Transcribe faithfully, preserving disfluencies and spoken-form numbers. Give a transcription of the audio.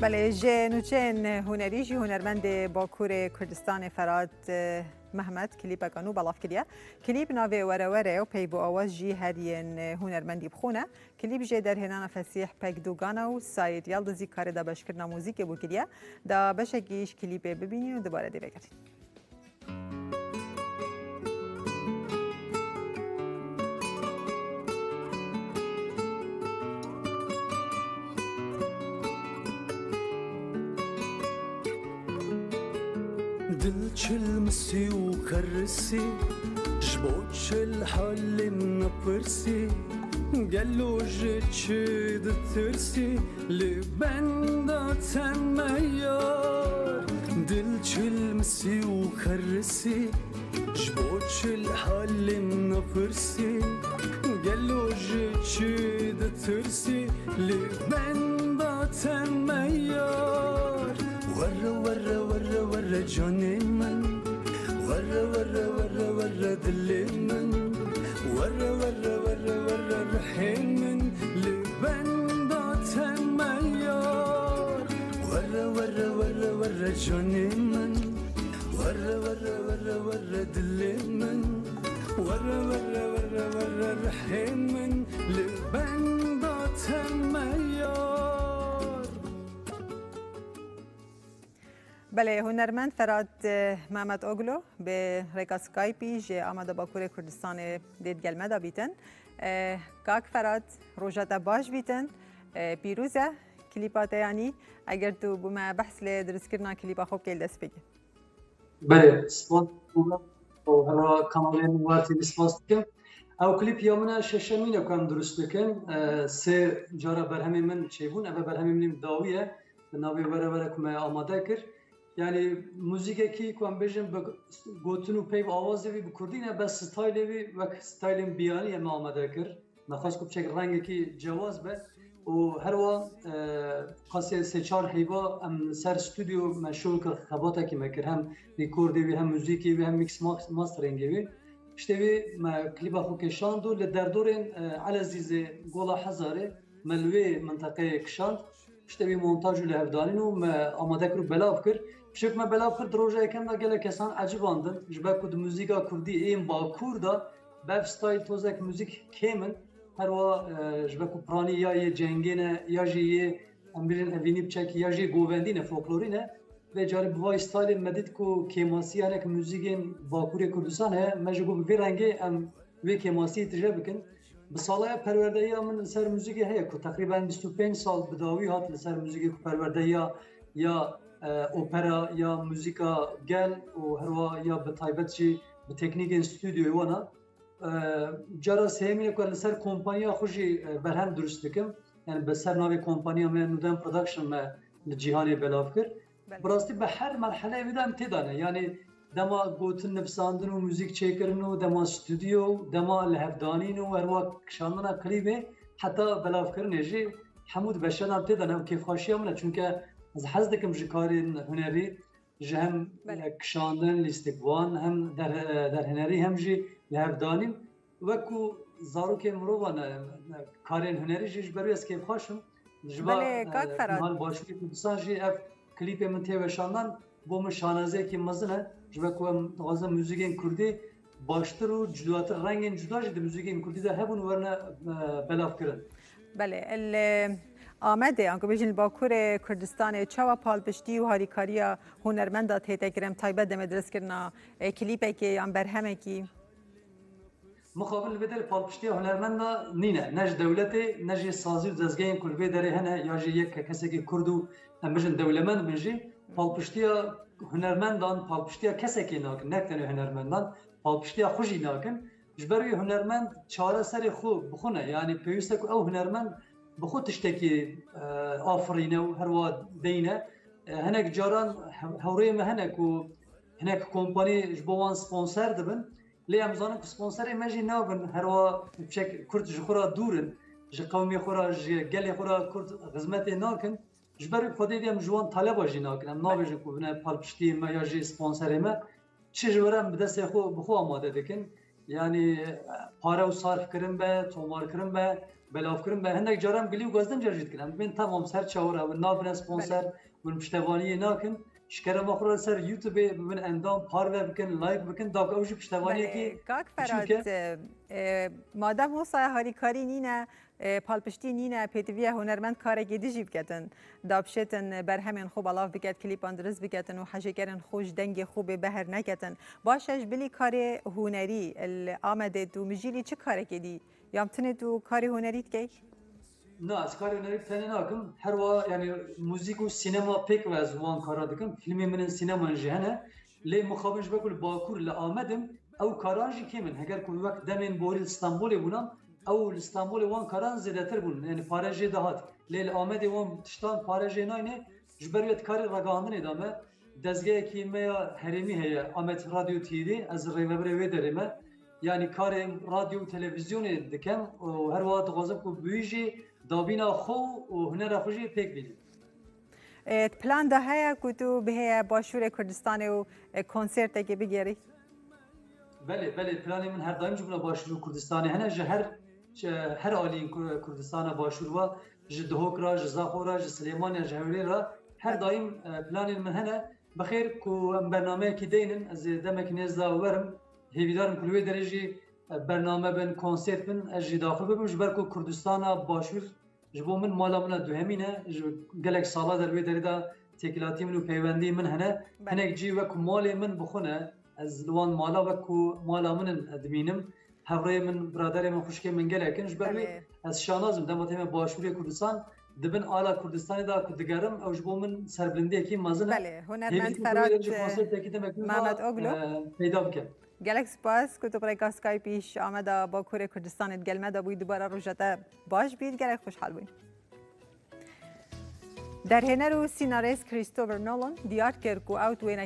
Belê, ji nûçeyên hunerî jî hunermendê Bakurê Kurdistanê Ferhat, e, Mehmet klîpeka nû belav kiriye. Klîp navê Were Were ye û peyv û awaz jî her yên, e, hunermendî bi xwe ne. Klîp jê derhênana Fesîh Pekdogana û Sayîd Yaldizî karê dabeşkirina muzîkê bû kiriye. Da beşekî ji klîpê bibînî û dubare dê vegerîn. Dil çilmisî û xerisî, ji bo çil halê min napirsî, gelo ji çi ditirsî, li benda te me yar. Dil çilmisî û xerisî, ji bo çil halê min napirsî, gelo ji çi ditirsî, li benda te me yar. Were were were were canê min, were were were were dilê min, were were were were ruhê min, li benda te me yar. Were were were were canê min, were were were were dilê min, were were were were ruhê min, li benda te me yar. Belê, hunermend Ferhat, e, Mehmetoglu bi rêka Skype'î ji Ameda Bakurê Kurdistanê dê digel me de bîtin. E, kak Ferhat, roja te baş bîtin. E, pîroz e klîpa te yanî. Eger tu bi me behs lê dirustkirina klîpa xwe bikey li destpêkê. Belê, spas dikim û hera kanalê min War T V spas dikim. Ew klîp ya min e, şeşemîn e ku em dirust dikin. E, sê cara berhemê min çêbûn, ev e berhemê min ên dawî ye. Bi navê Were Were ku me amade kir. Yanî muzîkekî ku em bêjin bi gotin û peyv awazê wî bi kurdî ne, bes staylê wî wek staylên biyanî ye me amade kir. Me xwest ku biçek rengekî cewaz be û her wa, e, qasê sê çar heyva em li ser stûdyo me şol kir, xebatekî me kir, hem rîkordê wî, hem muzîkê wî, hem mix ma-, masteringê wî. Piştê wî me klîba xwe kêşand û li derdorên, e, Elezîzê, Gola Hezarê me li wê minteqeyê kişand. Piştê wî montaj û lihevdanîn û me amade kir û belav kir. Piştê ku me belav kir, di roja yekem de gelek kesan ecibandin. Ji ber ku di muzîka kurdî ên Bakur de bi ev style tozek muzîk kêm in. Her wa, e, ji ber ku piranî ya yê cengê ne, ya jî yê, em bêjin, evînî biçekî, ya jî govendî ne, folklorî ne. Vê carî bi vay stylê me dît ku kêmasî hinek muzîkên Bakurê Kurdistan heye. Me jî got bi vê rengê em wê kêmasiyê tije bikin. Bi sala ya perwerdehiya min li ser muzîkê heye ku teqrîben bîst û pênc sal bi dawî hat li ser muzîkê ku perwerdehiya ya, e, opera ya muzîka gel û herwa ya bi taybet jî bi teknîkên stûdyoyê wana. E, cara sêyemîn e ku li ser kompaniya xwe jî, e, berhem dirust dikim. Yani bi ser navê kompaniya me Nuden Production me li cîhanê belav kir. Belê. Bi rastî bi her merheleyê wî de em tê de ne. Yanî dema gotin, nivîsandin û muzîk çêkirin û dema stûdyo û dema lihevdanîn û herwa kişandina klîbê heta belavkirinê jî hemû di beşedan tê de ne. Ew kêfxweşiya min e. Çunke ez hez dikim ji karên hunerî, ji hem, belê, kişandin, lîstikvan, hem der-, derhinerî, hem jî lihevdanîn. Wek ku zarokên mirovan e, karên hunerî jî ji ber wê ez kêfxweş im. Ji ber, belê, kak, e, Ferhat, Nihal Başûrê Kurdistan jî ev klîpê min tê weşandan bo min şanaziyekî mezin e. Ji ber ku em dixwazin muzîkên kurdî baştir û cudatir, rengên cuda jî di muzîkên kurdî de hebûn, werine, e, belavkirin. Belê, li Amedê, anku bêjin li Bakurê Kurdistanê, çawa palpiştî û harîkariya hunermenda tête kirin, taybet demê dirustkirina, e, klîpekê yan berhemekî? Mixabin li vê derê palpiştiya hunermenda nîne. Ne ji dewletê, ne jî sazî û dezgehên ku li vê derê hene, ya jî yek kesekî kurd û, em bijin, dewlemend bin jî, palpiştiya hunermendan, palpiştiya kesekê nakin, ne tenê hunermendan, palpiştiya xwe jî nakin. Ji ber wî hunermend çareserê xwe bi xwe ne. Yanî pêwîst e ku ew hunermend bi xwe tiştekî, e, afirîne û herwa deyne. E, hinek caran hew-, hewrêyê me hene ku hinek kompanî ji bo wan sponser dibin. Lê em zanin ku sponserê me jî nabin, herwa piçek kurd ji xwe re dûr in, ji qewmê xwe re, ji gelê xwe re kurd xizmetê nakin. Ji ber wî xwedê dê em ji wan taleba jî nakin. Em nabêjin ku bine palpiştiyê me ya jî sponserê me. Çi ji were em bi destê xwe, bi xwe amade dikin. Yanî, e, pare û sarf kirin be, tomarkirin be, belavkirin be. Hindek caran gilî û gazdin car jî dikin. Em dibên tamam ser çawir, ew nabine sponsor, min piştevaniyê nakin. Ji kerema xwe re ser YouTubeê bibin endam, parve bikin, like bikin, da ku ew jî piştevaniyekî Belê, Kak Ferhat, e, e, madem wisa harîkarî nîne, e, palpiştî nîne, pêdiviya hunermend karekê dijî biketin. Dapşêtin berhemên xwe belav biket, klîpan dirist biketin û hejêkerên xwe ji dengê xwe bê behr neketin. Baş e, ji bilî karê hunerî li Amedê tu mijîlî çi karekê dî? Yam tinê tu karê hunerî dikey? Na, ez karê hunerî tenê nakim. Her wa, yani, muzîk û sînema pêk ve ez wan kara dikim. Filmê min in sîneman jî hene. Lê mixabin ji ber ku li Bakur, li Amedim, ew karan jî kêm in. Heger ku wek demên borî li Stenbolê bûna, ew li Stenbolê wan karan zêdetir bûn. Yani pare jê dihat. Lê li Amedê wan tiştan pare jê nayne. Ji ber wê di karê ragihandinê de me, dezgehekî me ya herêmî heye, Amed Radio T V, ez rêvebirê wê derê me. Yanî karê radyo û televîzyonê dikim û her wiha dixwazim ku bi wî jî dabîna xwe û hunera xwe jî pêk bînim. E, plan de heye ku tu bihêye Başûrê Kurdistanê û, e, konsertekê bigêrî? Belê, belê, planê min her daîm ji bona Başûr û Kurdistanê hene, ji her, ji her aliyên Kur-, Kurdistana Başûr ve, ji Duhok re, ji Zaxo re, ji Silêmaniya, ji Hewlêr re, her daîm, e, planên min hene. Bi xêr ku em bernameyekî deynin, ez ê demekî nêz de werim. Hêvîdar im ku li wê derê jî, e, bername bin, konsert bin, ez jî daxil bibim, ji ber ku Kurdistana Başûr ji bo min mala min a duhemîn e, ji gelek sala der wê derê de têkilatiya min û peywendiyê min hene. Belê. Hinek cî wek malê min bi xwe ne, ez li wan mala wek ku mala min in dimînim. Hevrêyê min, biraderê min, xwişkê min gelek in. Ji ber wê Belê. ez şanaz im, dema tême Başûrê Kurdistan, di bin ala Kurdistanê de ku digerim, ew ji bo min serbilindiyekî mezin e. Belê, hunermend Hêvî dikim ku Ferhat, wê derê jî e, konsertekî demek min Mehmet Oglu. e, peyda bikim. Gelek spas ku tu bi rêka Skypeî ji Ameda Bakurê Kurdistanê di gel me de bûyî. Dubare roja te baş bît, gelek xweşhal bûyn. Derhêner û sînarist Christopher Nolan diyar kir ku ew di wêne